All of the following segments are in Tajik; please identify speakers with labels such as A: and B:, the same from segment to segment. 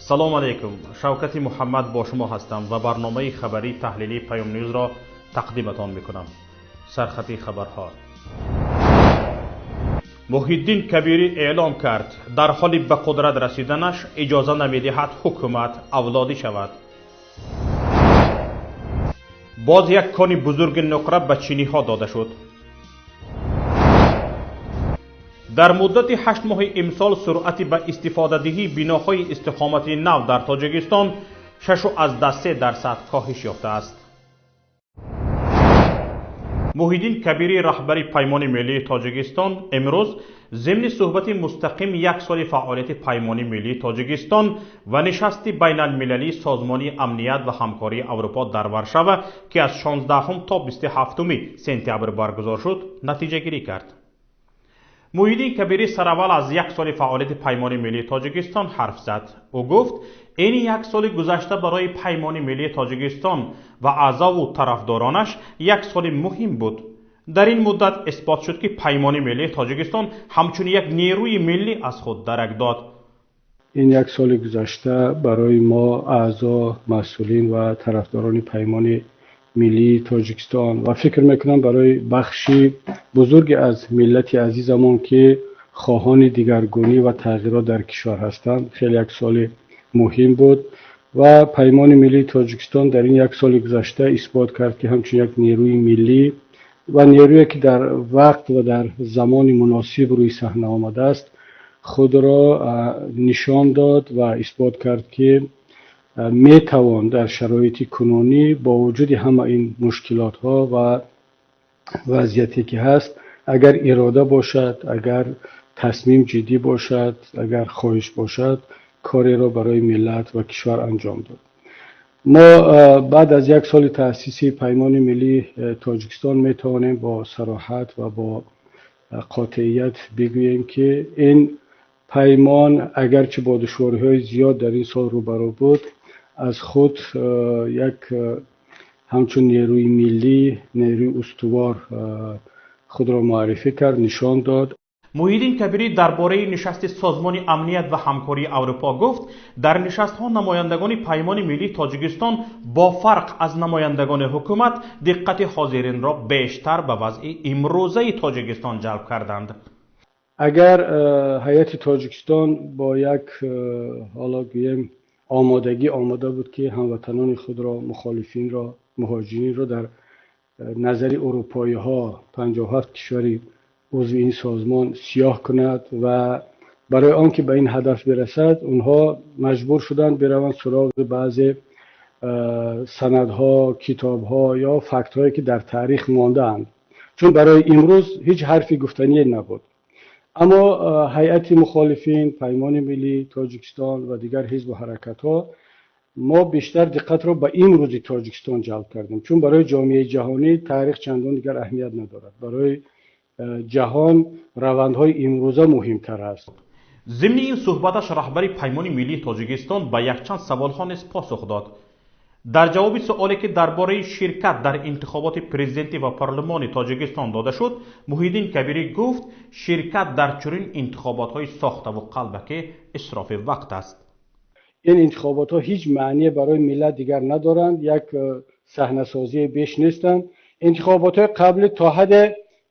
A: Салом алейкум, Шавкати Муҳаммад бо шумо ҳастам ва барномаи хабарии таҳлилии Паём Ньюзро тақдиматон мекунам. Сархати хабарҳо. Муҳиддин Кабирӣ эълом кард, дар ҳоли ба қудрат расиданаш иҷоза намедиҳад ҳукумат авлодӣ шавад. Боз як кони бузурги нуқра ба чиниҳо дода шуд. Дар муддати 8 моҳи имсол суръати ба истифодадиҳии биноҳои истиқомати нав дар Тоҷикистон 6,3% коҳиш ёфтааст. Муҳиддин Кабирӣ, раҳбари Паймони миллии Тоҷикистон, имрӯз зимни суҳбати мустақим як соли фаъолияти Паймони миллии Тоҷикистон ва нишасти байналмилалии Созмони амният ва ҳамкории Аврупо дар Варшава, ки аз 16 то 27 сентябр баргузор шуд, натиҷагирӣ кард. Муҳиддин Кабирӣ сараввал аз як соли фаъолияти Паймони миллии Тоҷикистон ҳарф зад. Ӯ гуфт, ин як соли гузашта барои Паймони миллии Тоҷикистон ва аъзову тарафдоронаш як соли муҳим буд. Дар ин муддат исбот шуд, ки Паймони миллии Тоҷикистон ҳамчун як нерӯи миллӣ аз худ дарак дод.
B: Ин як соли гузашта барои мо, аъзо, масъулин ва тарафдорони Паймони миллии Тоҷикистон ва фикр мекунам барои бахши бузурге аз миллати азизамон, ки хоҳони дигаргунӣ ва тағйирот дар кишвар ҳастанд, хеле як соли муҳим буд ва Паймони миллии Тоҷикистон дар ин як соли гузашта исбот кард, ки ҳамчун як нерӯи миллӣ ва нерӯе, ки дар вақт ва дар замони муносиб рӯи саҳна омадааст, худро нишон дод ва исбот кард, ки метавон дар шароити кунунӣ бо вуҷуди ҳама ин мушкилотҳо ва вазъияте, ки ҳаст, агар ирода бошад, агар тасмим ҷиддӣ бошад, агар хоҳиш бошад, кореро барои миллат ва кишвар анҷом дод. Мо баъд аз як соли таъсиси Паймони миллии Тоҷикистон метавонем бо сароҳат ва бо қотеият бигӯем, ки ин паймон, агарчи бо душвориҳои зиёд дар ин сол рӯбарӯ буд, аз худ як ҳамчун нерӯи миллӣ, нерӯи устувор худро муаррифӣ кард, нишон дод.
A: Муҳиддин Кабирӣ дар бораи нишасти Созмони амният ва ҳамкории Аврупо гуфт, дар нишастҳо намояндагони Паймони миллии Тоҷикистон бо фарқ аз намояндагони ҳукумат диққати ҳозиринро бештар ба вазъи имрӯзаи Тоҷикистон ҷалб карданд.
B: Агар ҳайати Тоҷикистон бо як ҳоло гӯем омодагӣ омода буд, ки ҳамватанони худро, мухолифинро, муҳоҷиринро дар назари урупоиҳо, 57 кишвари узви ин созмон, сиёҳ кунад ва барои он ки ба ин ҳадаф бирасад, онҳо маҷбур шуданд бираванд суроғи баъзе санадҳо, китобҳо ё фактҳое, ки дар таърих мондаанд, чун барои имрӯз ҳеҷ ҳарфи гуфтание набуд. Аммо ҳайати мухолифин, Паймони миллии Тоҷикистон ва дигар ҳизбу ҳаракатҳо, мо бештар диққатро ба имрӯзи Тоҷикистон ҷалб кардем, чун барои ҷомеаи ҷаҳонӣ таърих чандон дигар аҳамият надорад. Барои ҷаҳон равандҳои имрӯза муҳимтар аст.
A: Зимни ин суҳбаташ раҳбари Паймони миллии Тоҷикистон ба якчанд саволҳо низ посух дод. Дар ҷавоби суоле, ки дар бораи ширкат дар интихоботи президентӣ ва парлумони Тоҷикистон дода шуд, Муҳиддин Кабирӣ гуфт, ширкат дар чунин интихоботҳои сохтаву қалбакӣ исрофи вақт аст.
B: Ин интихоботҳо ҳеҷ маъние барои миллат дигар надоранд, як саҳнасозии беш нестанд. Интихоботҳои қаблӣ то ҳадде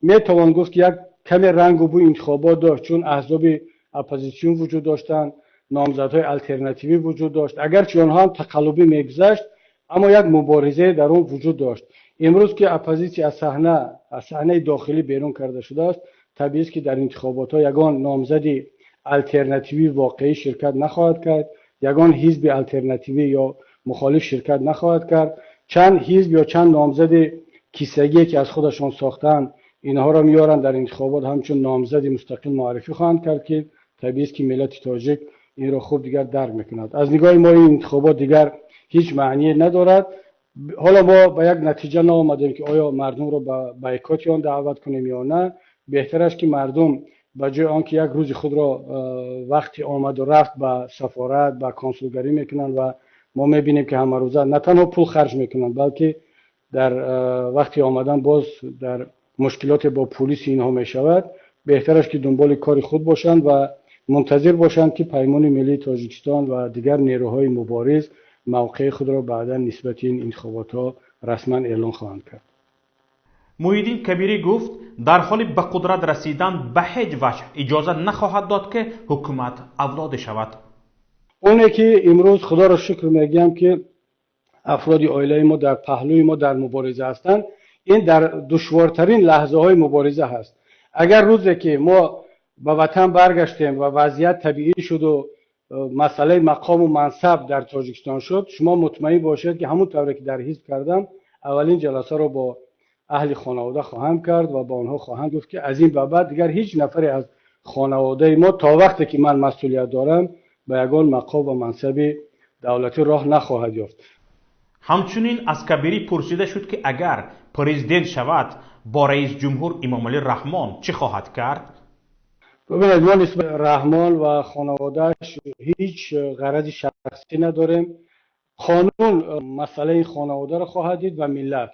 B: метавон гуфт, ки як каме рангу бӯи интихобот дошт, чун аҳзоби оппозитсион вуҷуд доштанд, номзадҳои алтернативӣ вуҷуд дошт. Агарчи онҳо ҳам тақаллубӣ мегузашт, аммо як муборизае дар он вуҷуд дошт. Имрӯз ки оппозитсия аз саҳнаи дохилӣ берун карда шудааст, табиист, ки дар интихоботҳо ягон номзади алтернативии воқеӣ ширкат нахоҳад кард, ягон ҳизби алтернативӣ ё мухолиф ширкат нахоҳад кард. Чанд ҳизб ё чанд номзади кисагие, ки аз худашон сохтаанд, инҳоро меоранд, дар интихобот ҳамчун номзади мустақил муаррифӣ хоҳанд кард, ки табиист, ки миллати тоҷик инро хуб дигар дарк мекунад. Аз нигоҳи мо ин интихобот дигар ҳеҷ маъние надорад. Ҳоло мо ба як натиҷа наомадем, ки оё мардумро ба бойкоти он даъват кунем ё на. Беҳтар аст, ки мардум ба ҷои он ки як рӯзи худро вақти омаду рафт ба сафорат, ба консулгарӣ мекунанд ва мо мебинем, ки ҳамарӯза на танҳо пул харҷ мекунанд, балки дар вақти омадан боз дар мушкилоте бо пулиси инҳо мешавад, беҳтар аст, ки дунболи кори худ бошанд ва Мунтазир бошанд, ки Паймони миллии Тоҷикистон ва дигар нерӯҳои мубориз мавқеи худро баъдан нисбати ин интихоботҳо расман эълон хоҳанд кард.
A: Муҳиддин Кабирӣ гуфт, дар ҳоли ба қудрат расидан ба ҳеҷ ваҷҳ иҷоза нахоҳад дод, ки ҳукумат авлодӣ шавад.
B: Оне ки имрӯз, худоро шукр мегӯям, ки афроди оилаи мо дар паҳлӯи мо дар мубориза ҳастанд, ин дар душвортарин лаҳзаҳои мубориза ҳаст. Агар рӯзе ки мо ба ватан баргаштем ва вазъият табиӣ шуду масъалаи мақому мансаб дар Тоҷикистон шуд, шумо мутмаин бошед, ки ҳамон тавре ки дар ҳизб кардам, аввалин ҷаласаро бо аҳли хонавода хоҳам кард ва ба онҳо хоҳам гуфт, ки аз ин ба баъд дигар ҳеҷ нафаре аз хонаводаи мо то вақте ки ман масъулият дорам ба ягон мақом ва мансаби давлатӣ роҳ нахоҳад ёфт.
A: Ҳамчунин аз Кабирӣ пурсида шуд, ки агар президент шавад, бо раис ҷумҳур Эмомалӣ Раҳмон чӣ хоҳад кард?
B: Бибинед, мо нисбат Раҳмон ва хонаводааш ҳеҷ ғарази шахсӣ надорем. Қонун масъалаи хонаводаро хоҳад дид ва миллат.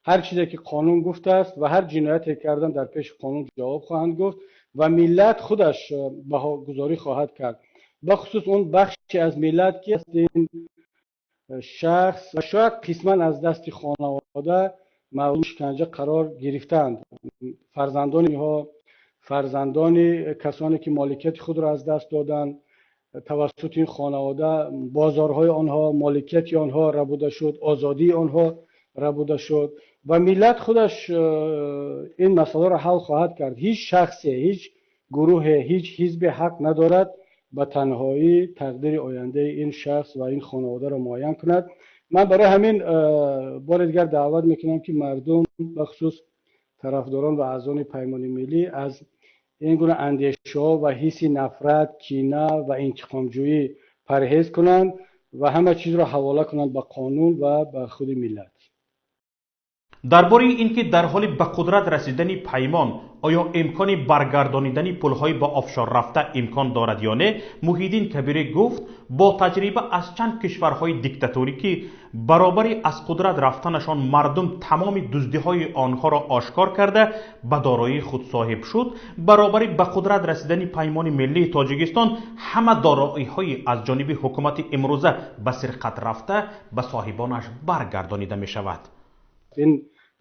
B: Ҳар чизе ки қонун гуфтааст ва ҳар ҷинояте кардан, дар пеши қонун ҷавоб хоҳанд гуфт ва миллат худаш баҳогузорӣ хоҳад кард, бахусус он бахше аз миллат, ки ин шахс ва шояд қисман аз дасти хонавода мавриди шиканҷа қарор гирифтаанд, фарзандони инҳо, фарзандони касоне ки моликияти худро аз даст доданд тавассути ин хонавода, бозорҳои онҳо, моликияти онҳо рабуда шуд, озодии онҳо рабуда шуд ва миллат худаш ин масъаларо ҳал хоҳад кард. Ҳеҷ шахсе, ҳеҷ гурӯҳе, ҳеҷ ҳизбе ҳақ надорад ба танҳоӣ тақдири ояндаи ин шахс ва ин хонаводаро муайян кунад. Ман барои ҳамин бори дигар даъват мекунам, ки мардум, бахусус тарафдорон ва аъзони Паймони миллӣ, аз ин гуна андешаҳо ва ҳисси нафрат, кина ва интиқомҷӯӣ парҳез кунанд ва ҳама чизро ҳавола кунанд ба қонун ва ба худи миллат.
A: Дар бораи ин ки дар ҳоли ба қудрат расидани Паймон оё имкони баргардонидани пулҳои ба офшор рафта имкон дорад ё не, Муҳиддин Кабирӣ гуфт, бо таҷриба аз чанд кишварҳои диктаторӣ, ки баробари аз қудрат рафтанашон мардум тамоми дуздиҳои онҳоро ошкор карда ба дороии худ соҳиб шуд, баробари ба қудрат расидани Паймони миллии Тоҷикистон ҳама дороиҳои аз ҷониби ҳукумати имрӯза ба сирқат рафта ба соҳибонаш баргардонида мешавад.
B: Ин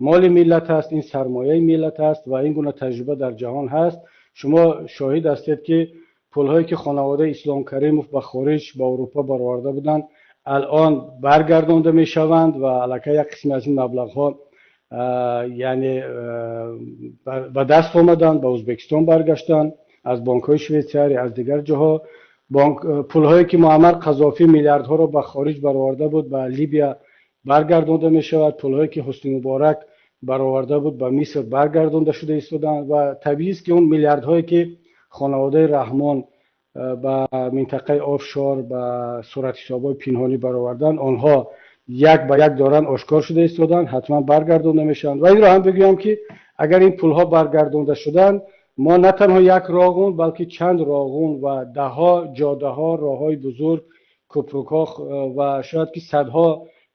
B: моли миллат аст, ин сармояи миллат аст ва ин гуна таҷриба дар ҷаҳон ҳаст. Шумо шоҳид ҳастед, ки пулҳое ки хонаводаи Ислом Каримов ба хориҷ, ба Аврупо бароварда буданд, алон баргардонда мешаванд ва аллакай як қисми аз ин маблағҳо, яъне, ба даст омаданд, ба Ӯзбекистон баргаштанд аз бонкҳои Швейтсария, аз дигар ҷоҳо. Пулҳое ки Муаммар Қазофӣ миллиардҳоро ба хориҷ бароварда буд, ба Либия баргардонда мешавад. Пулҳое ки Ҳусни Муборак бароварда буд, ба Миср баргардонда шуда истоданд ва табиист, ки он миллиардҳое ки хонаводаи Раҳмон ба минтақаи офшор, ба суратҳисобҳои пинҳонӣ бароварданд, онҳо як ба як доранд ошкор шуда истоданд, ҳатман баргардонда мешаванд. Ва инро ҳам бигӯям, ки агар ин пулҳо баргардонда шуданд, мо на танҳо як Роғун, балки чанд Роғун ва даҳҳо ҷодаҳо, роҳҳои бузург, кӯпрукҳо ва шояд ки садҳо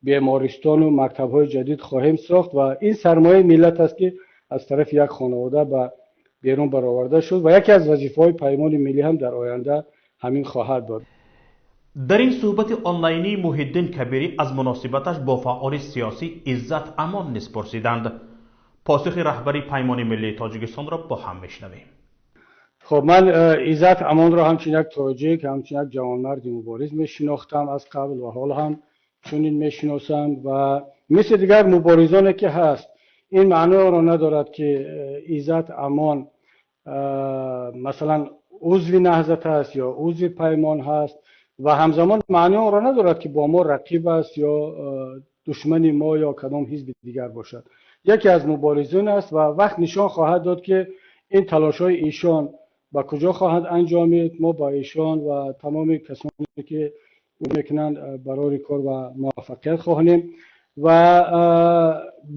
B: бемористону мактабҳои ҷадид хоҳем сохт. Ва ин сармояи миллат аст, ки аз тарафи як хонавода ба берун бароварда шуд ва яке аз вазифаҳои Паймони миллӣ ҳам дар оянда ҳамин хоҳад буд.
A: Дар ин суҳбати онлайнии Муҳиддин Кабирӣ аз муносибаташ бо фаъоли сиёсӣ Иззат Амон низ пурсиданд. Посухи раҳбари Паймони миллии Тоҷикистонро бо ҳам мешунавем.
B: Хоб, ман Иззат Амонро ҳамчун як тоҷик, ҳамчун як ҷавонмарди мубориз мешинохтам аз қабл ва ҳол ҳам чунин мешиносам ва мисли дигар муборизоне ки ҳаст. Ин маъноро надорад, ки Иззат Амон, масалан, узви Наҳзат аст ё узви Паймон ҳаст ва ҳамзамон маънои онро надорад, ки бо мо рақиб аст ё душмани мо ё кадом ҳизби дигар бошад. Яке аз муборизон аст ва вақт нишон хоҳад дод, ки ин талошҳои эшон ба куҷо хоҳад анҷомид. Мо ба эшон ва тамоми касоне ки мекунанд барори кор ва муваффақият хоҳонем. Ва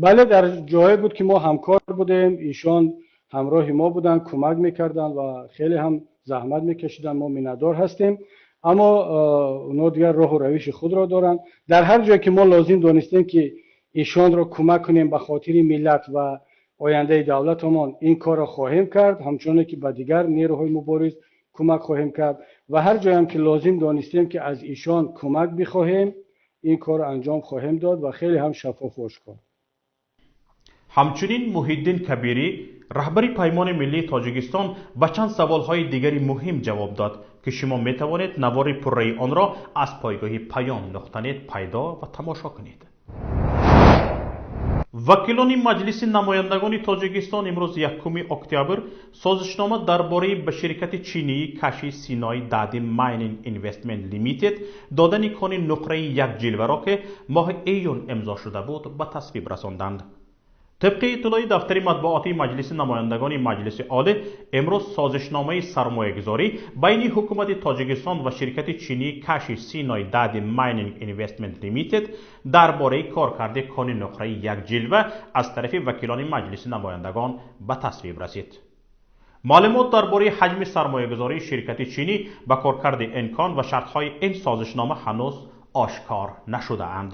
B: бале, дар ҷоҳое буд, ки мо ҳамкор будем, эшон ҳамроҳи мо буданд, кӯмак мекарданд ва хеле ҳам заҳмат мекашиданд, мо миннатдор ҳастем. Аммо онҳо дигар роҳу равиши худро доранд. Дар ҳар ҷое ки мо лозим донистем, ки эшонро кӯмак кунем ба хотири миллат ва ояндаи давлатамон, ин корро хоҳем кард, ҳамчуноне ки ба дигар нерӯҳои мубориз Кӯмак хоҳем кард ва ҳар ҷоям ки лозим донистем, ки аз ишон кӯмак бихоҳем, ин корро анҷом хоҳем дод ва хеле ҳам шаффоф, ошкор.
A: Ҳамчунин Муҳиддин Кабирӣ, раҳбари Паймони миллии Тоҷикистон, ба чанд саволҳои дигари муҳим ҷавоб дод, ки шумо метавонед навори пурраи онро аз пойгоҳи Паём нуқта нет пайдо ва тамошо кунед. Вакилони Маҷлиси намояндагони Тоҷикистон имрӯз, 1 октябр, созишнома дар бораи ба ширкати чинии Каши Синои Дади Майнинг Инвестмент Лимитед додани кони нуқраи Якҷилваро, ки моҳи июн имзо шуда буд, ба тасвиб расонданд. Тибқи иттилои дафтари матбуотии Маҷлиси намояндагони Маҷлиси Олӣ, имрӯз созишномаи сармоягузорӣ байни ҳукумати Тоҷикистон ва ширкати чинии Каши Синой Дади Майнинг Инвестмент Лимитед дар бораи коркарди кони нуқраи Якҷилва аз тарафи вакилони Маҷлиси намояндагон ба тасвиб расид. Маълумот дар бораи ҳаҷми сармоягузории ширкати чинӣ ба коркарди ин кон ва шартҳои ин созишнома ҳанӯз ошкор нашудаанд.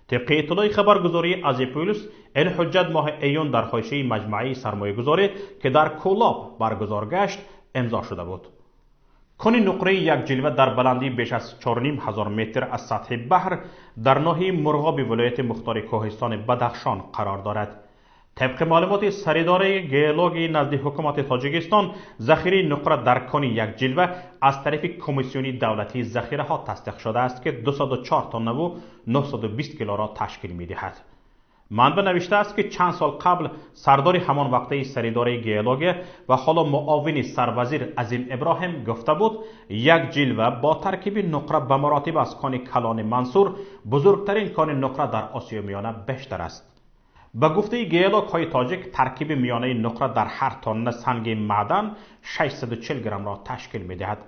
A: Тибқи иттилои хабаргузории Азиплюс, ин ҳуҷҷат моҳи июн дар ҳошияи маҷмӯаи сармоягузорӣ, ки дар Кӯлоб баргузор гашт, имзо шуда буд. Кони нуқраи Якҷилва дар баландии беш аз 4500 метр аз сатҳи баҳр дар ноҳияи Мурғоби вилояти мухтори Кӯҳистони Бадахшон қарор дорад. Тибқи маълумоти Саридораи геологии назди ҳукумати Тоҷикистон, захираи нуқра дар кони Якҷилва аз тарафи Комиссиони давлатии захираҳо тасдиқ шудааст, ки 204 тоннаву 920 килоро ташкил медиҳад. Манбаъ навиштааст, ки чанд сол қабл сардори ҳамон вақтаи Саридораи геология ва ҳоло муовини сарвазир Азим Иброҳим гуфта буд, Якҷилва бо таркиби нуқра ба маротиб аз кони калони Мансур, бузургтарин кони нуқра дар Осиёи Миёна, бештар аст. Ба гуфтаи геологҳои тоҷик, таркиби миёнаи нуқра дар ҳар тонна санги маъдан 640 граммро ташкил медиҳад,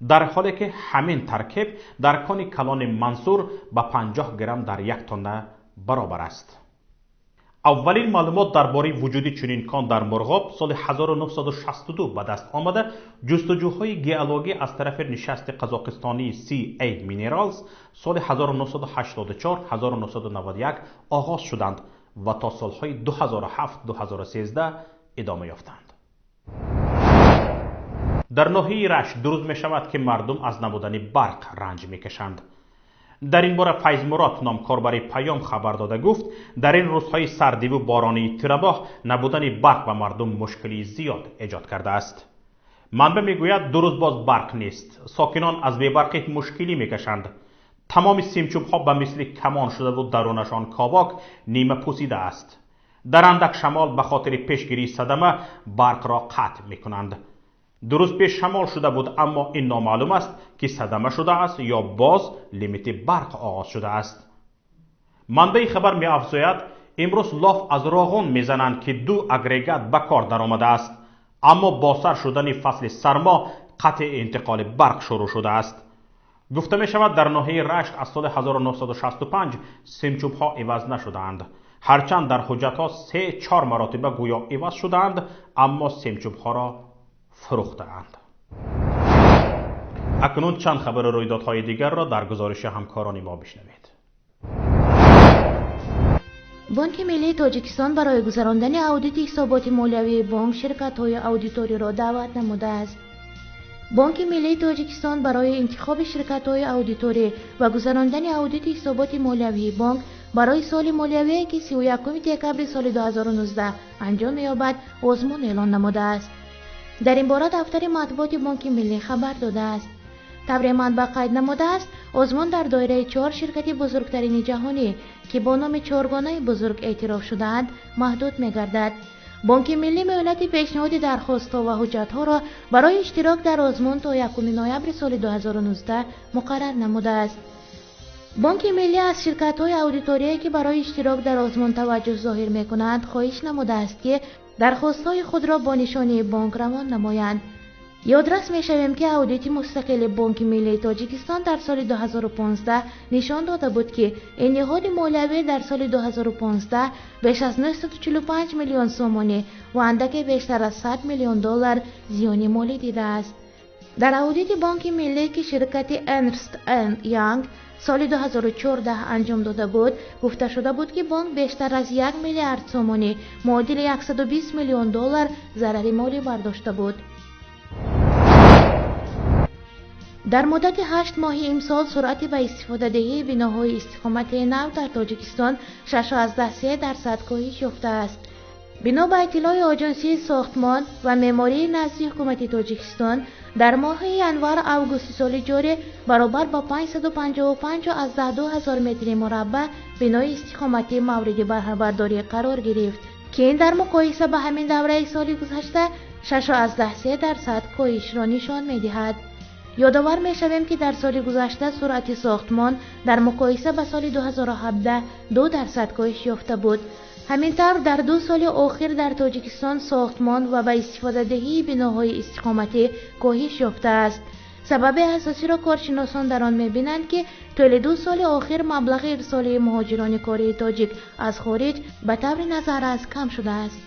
A: дар ҳоле ки ҳамин таркиб дар кони калони Мансур ба 50 грамм дар як тонна баробар аст. Аввалин маълумот дар бораи вуҷуди чунин кон дар Мурғоб соли 1962 ба даст омада, ҷустуҷӯҳои геологӣ аз тарафи нишасти қазоқистонии Ca Minerals соли 1984-1991 оғоз шуданд ва то солҳои 2007-2013 идома ёфтанд. Дар ноҳияи Рашт ду рӯз мешавад, ки мардум аз набудани барқ ранҷ мекашанд. Дар ин бора Файзмурод ном корбари Паём хабар дода гуфт, дар ин рӯзҳои сардиву боронии тирамоҳ набудани барқ ба мардум мушкилии зиёд эҷод кардааст. Манбаъ мегӯяд, ду рӯз боз барқ нест, сокинон аз бебарқӣ мушкилӣ мекашанд. Тамоми симчӯбҳо ба мисли камон шудаву дарунашон ковок нима пӯсида аст. Дар андак шамол ба хотири пешгирии садама барқро қатъ мекунанд. Ду рӯз пеш шамол шуда буд, аммо ин номаълум аст, ки садама шудааст ё боз лимити барқ оғоз шудааст. Манбаи хабар меафзояд, имрӯз лоф аз Роғун мезананд, ки ду агрегат ба кор даромадааст, аммо бо сар шудани фасли сармо қатъи интиқоли барқ шурӯъ шудааст. Гуфта мешавад, дар ноҳияи Рашт аз соли 1965 симчӯбҳо иваз нашудаанд. Ҳарчанд дар ҳуҷҷатҳо се чор маротиба гӯё иваз шудаанд, аммо симчӯбҳоро фурӯхтаанд. Акнун чанд хабари рӯйдодҳои дигарро дар гузориши ҳамкорони мо бишнавед.
C: Бонки миллии Тоҷикистон барои гузарондани аудити ҳисоботи молиявии бонк ширкатҳои аудиториро даъват намудааст. Бонки миллии Тоҷикистон барои интихоби ширкатҳои аудиторӣ ва гузарондани аудити ҳисоботи молиявии бонк барои соли молиявие, ки 31 декабри соли 2019 анҷом меёбад, озмун эълон намудааст. Дар ин бора дафтари матбуоти Бонки миллӣ хабар додааст. Тавре манбаъ қайд намудааст, озмун дар доираи чор ширкати бузургтарини ҷаҳонӣ, ки бо номи чоргонаи бузург эътироф шудаанд, маҳдуд мегардад. Бонки миллӣ муҳлати пешниҳоди дархостҳо ва ҳуҷҷатҳоро барои иштирок дар озмун то 1 ноябри соли 2019 муқаррар намудааст. Бонки миллӣ аз ширкатҳои аудиторие, ки барои иштирок дар озмун таваҷҷӯҳ зоҳир мекунанд, хоҳиш намудааст, ки дархостҳои худро бо нишонии бонк равон намоянд. Ёдрас мешавем, ки аудити мустақили Бонки миллии Тоҷикистон дар соли 2015 нишон дода буд, ки ин ниҳоди молиявӣ дар соли 2015 беш аз 945 миллион сомонӣ ва андаке бештар аз 100 миллион доллар зиёни молӣ дидааст. Дар аудити Бонки миллӣ, ки ширкати Ernst Young соли 2014 анҷом дода буд, гуфта шуда буд, ки бонк бештар аз 1 миллиард сомонӣ, муодили 120 миллион доллар, зарари молӣ бардошта буд. Дар муддати 8 моҳи имсол суръати ба истифодадиҳии биноҳои истиқоматии нав дар Тоҷикистон 6,3% коҳиш ёфтааст. Бино ба иттилои Оҷонсии сохтмон ва меъмории назди ҳукумати Тоҷикистон, дар моҳи январ-августи соли ҷорӣ баробар ба 555,2 ҳазор метри мураббаъ бинои истиқоматӣ мавриди баҳрабардорӣ қарор гирифт, ки ин дар муқоиса ба ҳамин давраи соли гузашта 6,3% коҳишро нишон медиҳад. Ёдовар мешавем, ки дар соли гузашта суръати сохтмон дар муқоиса ба соли 2017 2% коҳиш ёфта буд. Ҳамин тавр, дар 2 соли охир дар Тоҷикистон сохтмон ва ба истифодадиҳии биноҳои истиқоматӣ коҳиш ёфтааст. Сабаби асосиро коршиносон дар он мебинанд, ки тӯли 2 соли охир маблағи ирсолии муҳоҷирони кории тоҷик аз хориҷ ба таври назаррас кам шудааст.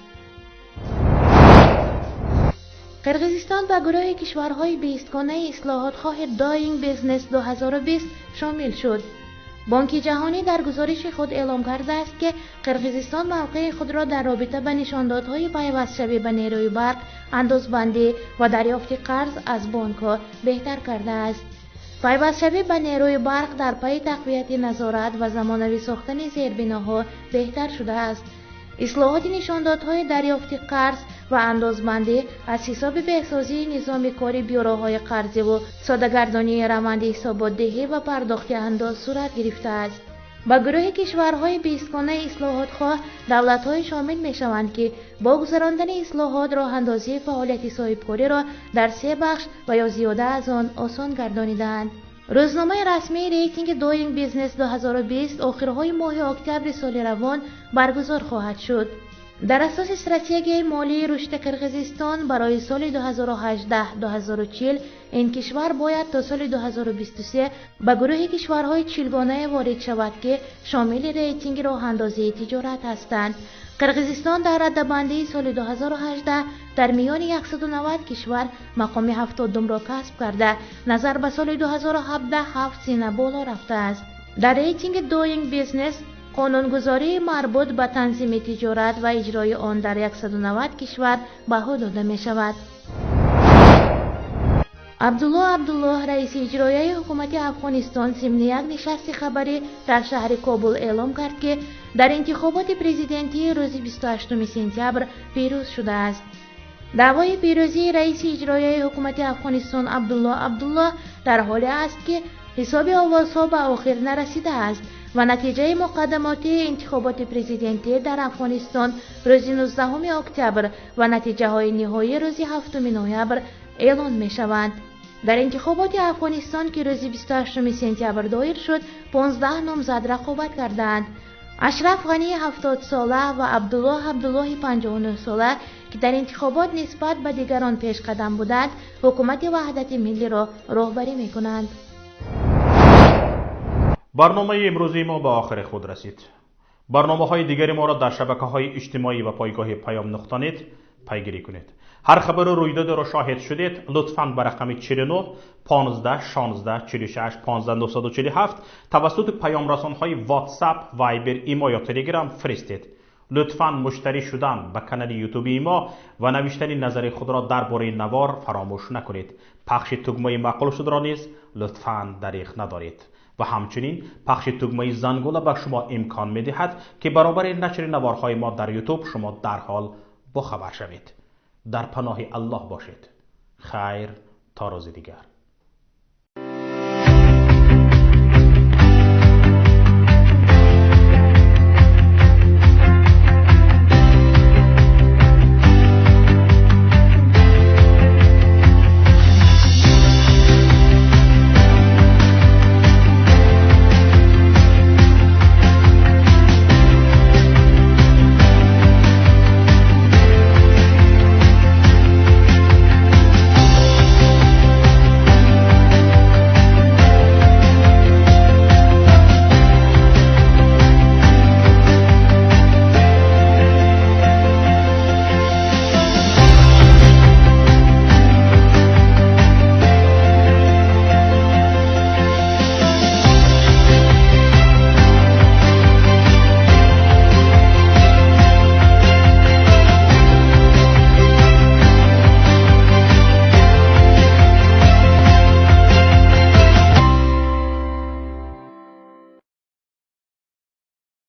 C: Қирғизистон ба гурӯҳи кишварҳои бистгонаи ислоҳотхоҳи Doing Business 2020 шомил шуд. Бонки ҷаҳонӣ дар гузориши худ эълом кардааст, ки Қирғизистон мавқеи худро дар робита ба нишондодҳои пайвастшавӣ ба нерӯи барқ, андозбандӣ ва дарёфти қарз аз бонкҳо беҳтар кардааст. Пайвастшавӣ ба нерӯи барқ дар пайи тақвияти назорат ва замонавӣ сохтани зербиноҳо беҳтар шудааст. Ислоҳоти нишондодҳои дарёфти қарз ва андозбандӣ аз ҳисоби беҳсозии низоми кори бюроҳои қарзиву содагардонии раванди ҳисоботдиҳӣ ва пардохти андоз сурат гирифтааст. Ба гурӯҳи кишварҳои бистгонаи ислоҳотхоҳ давлатҳое шомил мешаванд, ки бо гузарондани ислоҳот роҳандозии фаъолияти соҳибкориро дар 3 бахш ва ё зиёда аз он осон гардонидаанд. Рӯзномаи расмии рейтинги Doing Business 2020 охирҳои моҳи октябри соли равон баргузор хоҳад шуд. Дар асоси стратегияи молии рушди Қирғизистон барои соли 2018-2040 ин кишвар бояд то соли 2023 ба гурӯҳи кишварҳои чилгонае ворид шавад, ки шомили рейтинги роҳандозии тиҷорат ҳастанд. Қирғизистон дар раддабандии соли 2018 дар миёни 190 кишвар мақоми 70-ро касб карда, назар ба соли 2017 7 зина боло рафтааст. Дар рейтинги Doing Business қонунгузории марбут ба танзими тиҷорат ва иҷрои он дар 190 кишвар баҳо дода мешавад. Абдулло Абдуллоҳ, раиси иҷроияи ҳукумати Афғонистон, зимни як нишасти хабарӣ дар шаҳри Кобул эълом кард, ки дар интихоботи президентии рӯзи 28 сентябр пирӯз шудааст. Даъвои пирӯзии раиси иҷроияи ҳукумати Афғонистон Абдулло Абдуллоҳ дар ҳоле аст, ки ҳисоби овозҳо ба охир нарасидааст ва натиҷаи муқаддамотии интихоботи президентӣ дар Афғонистон рӯзи 19 октябр ва натиҷаҳои ниҳоӣ рӯзи 7 ноябр эълон мешаванд. Дар интихоботи Афғонистон, ки рӯзи 28 сентябр доир шуд, 15 номзад рақобат кардаанд. Ашраф Ғании 70-сола ва Абдуллоҳ Абдуллоҳи 59-сола, ки дар интихобот нисбат ба дигарон пешқадам буданд, ҳукумати ваҳдати миллиро роҳбарӣ мекунанд.
A: Барномаи имрӯзии мо ба охири худ расид. Барномаҳои дигари моро дар шабакаҳои иҷтимоӣ ва пойгоҳи паём нуқта нет пайгирӣ кунед. Ҳар хабару рӯйдодеро шоҳид шудед, лутфан ба рақами 49 15 16 46 15 947 тавассути паёмрасонҳои WhatsApp, Viber, Имо ё Telegram фиристед. Лутфан муштарӣ шудан ба канали ютубии мо ва навиштани назари худро дар бораи навор фаромӯш накунед. Пахши тугмаи маъқул шудро низ лутфан дариғ надоред. Ва ҳамчунин пахши тугмаи зангула ба шумо имкон медиҳад, ки баробари нашри наворҳои мо дар ютуб шумо дарҳол бохабар шавед. Дар паноҳи Аллоҳ бошед. Хайр, то рӯзи дигар.